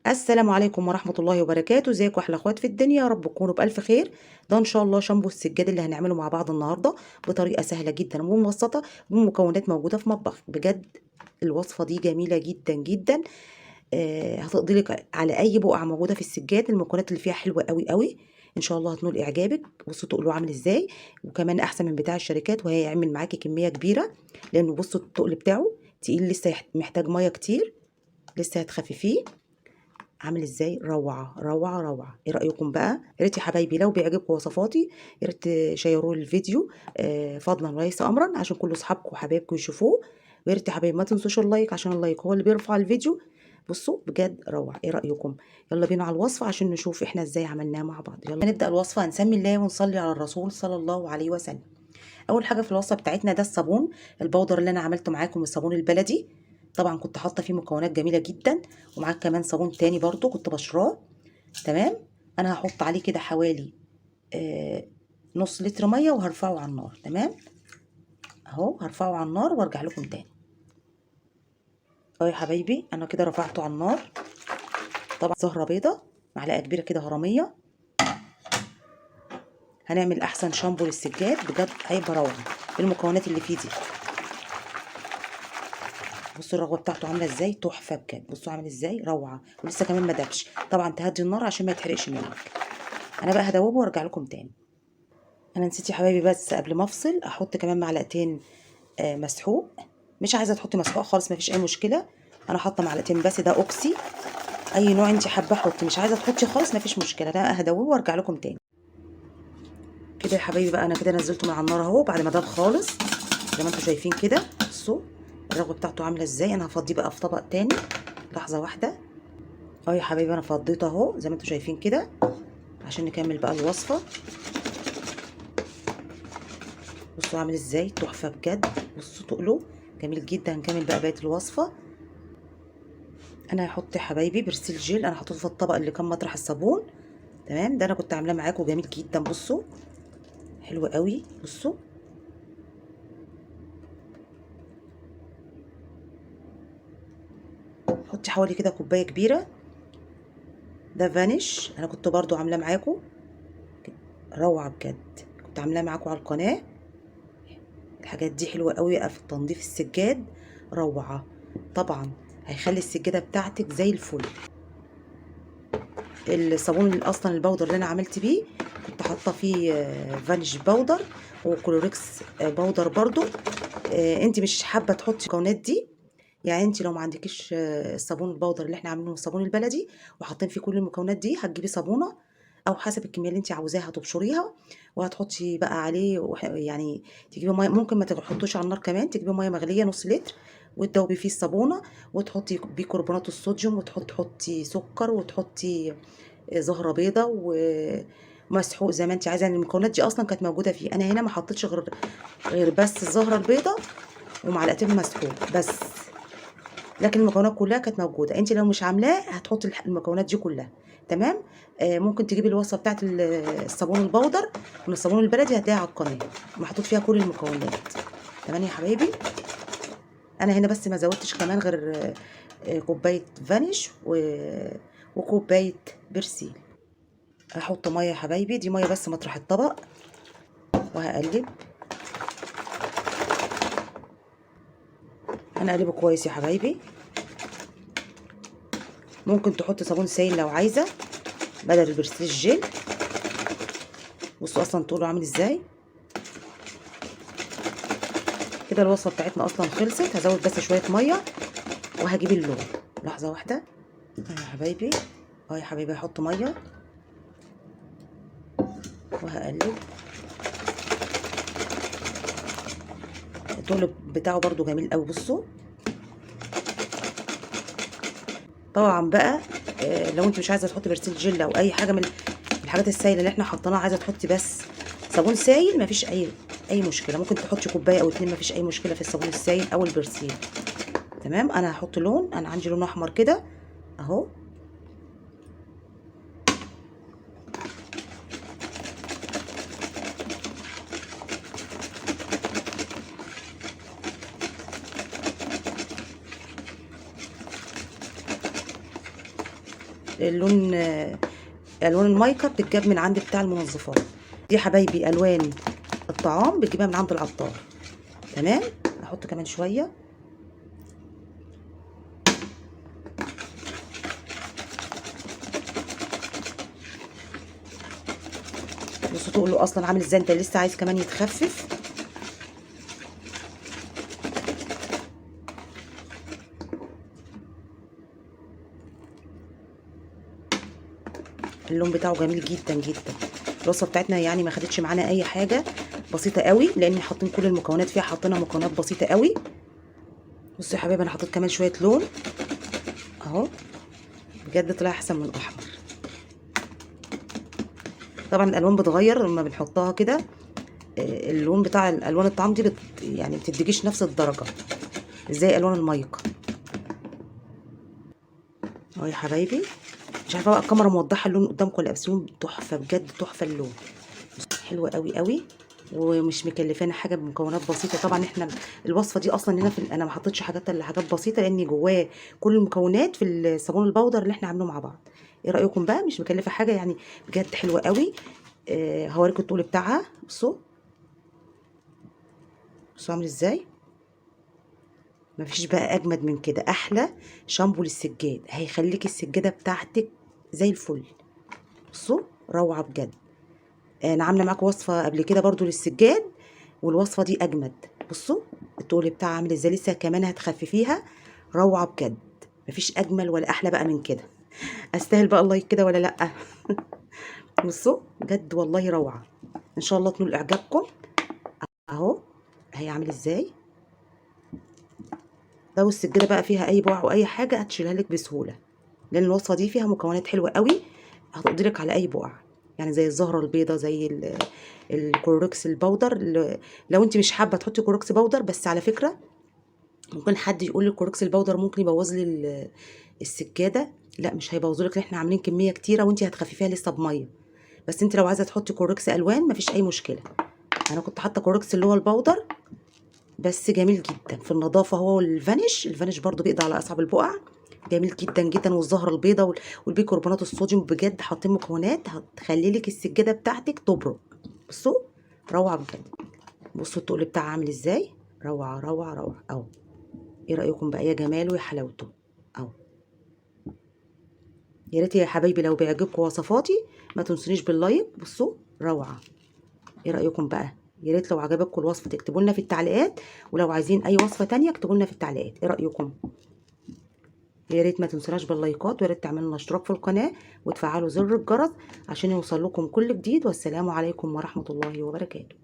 السلام عليكم ورحمة الله وبركاته. ازيكم احلى اخوات في الدنيا؟ يا رب تكونوا بألف خير. ده ان شاء الله شامبو السجاد اللي هنعمله مع بعض النهارده بطريقة سهلة جدا ومبسطة بمكونات موجودة في مطبخك. بجد الوصفة دي جميلة جدا جدا، هتقضي لك على اي بقعة موجودة في السجاد. المكونات اللي فيها حلوة قوي قوي، ان شاء الله هتنول اعجابك. بصوا تقلوا عامل ازاي، وكمان احسن من بتاع الشركات، وهيعمل معاكي كمية كبيرة لانه بصوا التقل بتاعه تقيل، لسه محتاج مية كتير، لسه هتخففيه. عامل ازاي؟ روعه روعه روعه. ايه رايكم بقى؟ يا ريت يا حبايبي لو بيعجبكم وصفاتي يا ريت تشيروا الفيديو، فضلا وليس امرا، عشان كل اصحابكم وحبايبكم يشوفوه. ويا ريت يا حبايبي ما تنسوش ال like، عشان ال like هو اللي بيرفع الفيديو. بصوا بجد روعه. ايه رايكم؟ يلا بينا على الوصفة عشان نشوف احنا ازاي عملناها مع بعض. يلا نبدا الوصفة. هنسمي الله ونصلي على الرسول صلى الله عليه وسلم. اول حاجة في الوصفة بتاعتنا ده الصابون ال powder اللي انا عملته معاكم، الصابون البلدي. طبعا كنت حاطه فيه مكونات جميلة جدا، ومعاك كمان صابون تاني برضو كنت بشراه. تمام، انا هحط عليه كده حوالي نص لتر مية وهرفعه على النار. تمام اهو، هرفعه على النار وارجع لكم تاني. اهو يا حبايبي انا كده رفعته على النار. طبعا زهره بيضة معلقه كبيرة كده هرميه. هنعمل احسن شامبو للسجاد، بجد هيبقى روعه بالمكونات اللي فيه دي. بصوا الرغوه بتاعته عامله ازاي، تحفة بجد. بصوا عامل ازاي، روعه، ولسه كمان ما دابش. طبعا تهدي النار عشان ما يتحرقش منك. انا بقى هدوبه وارجع لكم تاني. انا نسيت يا حبايبي بس قبل ما افصل احط كمان معلقتين مسحوق. مش عايزه تحطي مسحوق خالص مفيش اي مشكلة، انا حاطه معلقتين بس. ده اوكسي، اي نوع انت حابة حطي، مش عايزه تحطي خالص مفيش مشكلة. انا هدوبه وارجع لكم تاني. كده يا حبايبي بقى انا كده نزلته من على النار اهو بعد ما داب خالص زي ما انتم شايفين كده. بصوا الرغوه بتاعته عامله ازاي. انا هفضيه بقى في طبق تاني، لحظة واحدة. اهو يا حبايبي انا فضيته اهو زي ما انتم شايفين كده عشان نكمل بقى الوصفة. بصوا عامل ازاي، تحفة بجد. بصوا تقله جميل جدا. هنكمل بقى بقية الوصفة. انا هحط يا حبايبي برسيل جيل، انا حطيته في الطبق اللي كان مطرح الصابون. تمام، ده انا كنت عاملاه معاكم جميل جدا. بصوا حلو قوي. بصوا حطي حوالي كده كوباية كبيرة. ده فانيش انا كنت برضو عاملاه معاكم، روعه بجد، كنت عاملاه معاكم على القناة. الحاجات دي حلوة قوي في تنظيف السجاد، روعه. طبعا هيخلي السجادة بتاعتك زي الفل. الصابون اللي اصلا ال powder اللي انا عملت بيه كنت حاطه فيه فانيش powder وكلوريكس powder برضو. انت مش حابة تحطي المكونات دي، يعني انت لو ما عندكيش الصابون ال powder اللي احنا عاملينه الصابون البلدي وحاطين فيه كل المكونات دي، هتجيبي صابونه او حسب الكمية اللي انت عاوزاها هتبشريها وهتحطي بقى عليه، يعني تجيبي مية، ممكن ما تحطوش على النار كمان، تجيبي مية مغليه نص لتر وتدوبي فيه الصابونه وتحطي بيكربونات الصوديوم وتحطي سكر وتحطي زهره بيضة ومسحوق زي ما انت عايزه. يعني المكونات دي اصلا كانت موجودة فيه. انا هنا ما حطيتش غير بس الزهرة البيضة ومعلقتين مسحوق بس، لكن المكونات كلها كانت موجودة. انت لو مش عاملاه هتحطي المكونات دي كلها. تمام. ممكن تجيبي الوصفة بتاعت الصابون البودر من الصابون البلدي، هتلاقيها على القناة محطوط فيها كل المكونات. تمام يا حبايبي. انا هنا بس ما زودتش كمان غير كوباية فانيش وكوبايه برسيل. هحط مية يا حبايبي، دي مية بس مطرح الطبق، وهقلب. هنقلبه كويس يا حبايبي. ممكن تحطي صابون سائل لو عايزه بدل البرسيل الجيل. بصوا اصلا طوله عامل ازاي كده. الوصفة بتاعتنا اصلا خلصت. هزود بس شوية مية وهجيب اللون. لحظة واحدة يا حبايبي. اهو يا حبايبي هحط مية وهقلب. الطول بتاعه برضو جميل قوي. بصوا طبعا بقى لو انت مش عايزه تحطي برسيل جل او اي حاجة من الحاجات السايله اللي احنا حطيناها، عايزه تحطي بس صابون سايل مفيش اي مشكلة. ممكن تحطي كوباية او اتنين مفيش اي مشكلة في الصابون السايل او البرسيل. تمام. انا هحط لون، انا عندي لون احمر كده اهو. اللون الوان المايكا بتتجاب من عند بتاع المنظفات. دي حبايبي الوان الطعام بتجيبها من عند العطار. تمام، احط كمان شوية. بصوا تقله اصلا عامل ازاي، انت لسه عايز كمان يتخفف. اللون بتاعه جميل جدا جدا. الوصفة بتاعتنا يعني ما خدتش معانا اي حاجة، بسيطة قوي لان حاطين كل المكونات فيها، حاطينها مكونات بسيطة قوي. بصوا يا حبايبي انا حطيت كمان شوية لون اهو، بجد طلع احسن من الاحمر. طبعا الالوان بتغير لما بنحطها كده، اللون بتاع الالوان الطعام دي يعني بتديكيش نفس الدرجة زي الوان المايكا. اهو يا حبايبي، مش عارفه بقى الكاميرا موضحة اللون قدامكم ولا، بس لون تحفة بجد، تحفة اللون حلو قوي قوي، ومش مكلفانا حاجة، بمكونات بسيطة. طبعا احنا الوصفة دي اصلا هنا انا ما حطيتش حاجات الا حاجات بسيطة، لان جواه كل المكونات في الصابون البودر اللي احنا عاملينه مع بعض. ايه رايكم بقى؟ مش مكلفة حاجة يعني، بجد حلوة قوي. هوريكم الطول بتاعها. بصوا بصوا عامل ازاي، مفيش بقى اجمد من كده. احلى شامبو للسجاد، هيخليك السجادة بتاعتك زي الفل. بصوا روعه بجد. انا عامله معاكم وصفه قبل كده برضو للسجاد، والوصفه دي اجمد. بصوا الطول بتاعها عامل ازاي، لسه كمان هتخففيها، روعه بجد. مفيش اجمل ولا احلى بقى من كده. استاهل بقى ال like كده ولا لا؟ بصوا بجد والله روعه. ان شاء الله تنول اعجابكم. اهو هي عامل ازاي. لو السجادة بقى فيها اي بقع او اي حاجة هتشيلها لك بسهولة، لان الوصفة دي فيها مكونات حلوة قوي، هتقضي لك على اي بقع، يعني زي الزهرة البيضاء، زي الكلوركس ال powder. لو انت مش حابة تحطي كلوركس powder، بس على فكرة ممكن حد يقول لي الكلوركس ال powder ممكن يبوظ لي السجادة. لا مش هيبوظ لك، احنا عاملين كمية كتيرة وانت هتخففيها لسه بميه. بس انت لو عايزه تحطي كلوركس الوان مفيش اي مشكلة. انا كنت حاطه كلوركس اللي هو ال powder، بس جميل جدا في النظافة. هو والفانيش، الفانيش برضو بيقضي على اصعب البقع، جميل جدا جدا. والزهرة البيضاء والبيكربونات الصوديوم، بجد حاطين مكونات هتخلي لك السجادة بتاعتك تبرق. بصوا روعه بجد. بصوا التقل بتاعها عامل ازاي، روعه روعه روعه اهو. ايه رايكم بقى يا جماله ويا حلاوته اهو. يا ريت يا حبايبي لو بيعجبكم وصفاتي ما تنسونيش بال like. بصوا روعه. ايه رايكم بقى؟ يا ريت لو عجبتكم الوصفة تكتبوا لنا في التعليقات، ولو عايزين اي وصفه تانية اكتبوا لنا في التعليقات. ايه رايكم؟ يا ريت ما تنسوناش باللايكات، ويا ريت تعملوا لنا اشتراك في القناة وتفعلوا زر الجرس عشان يوصل لكم كل جديد. والسلام عليكم ورحمة الله وبركاته.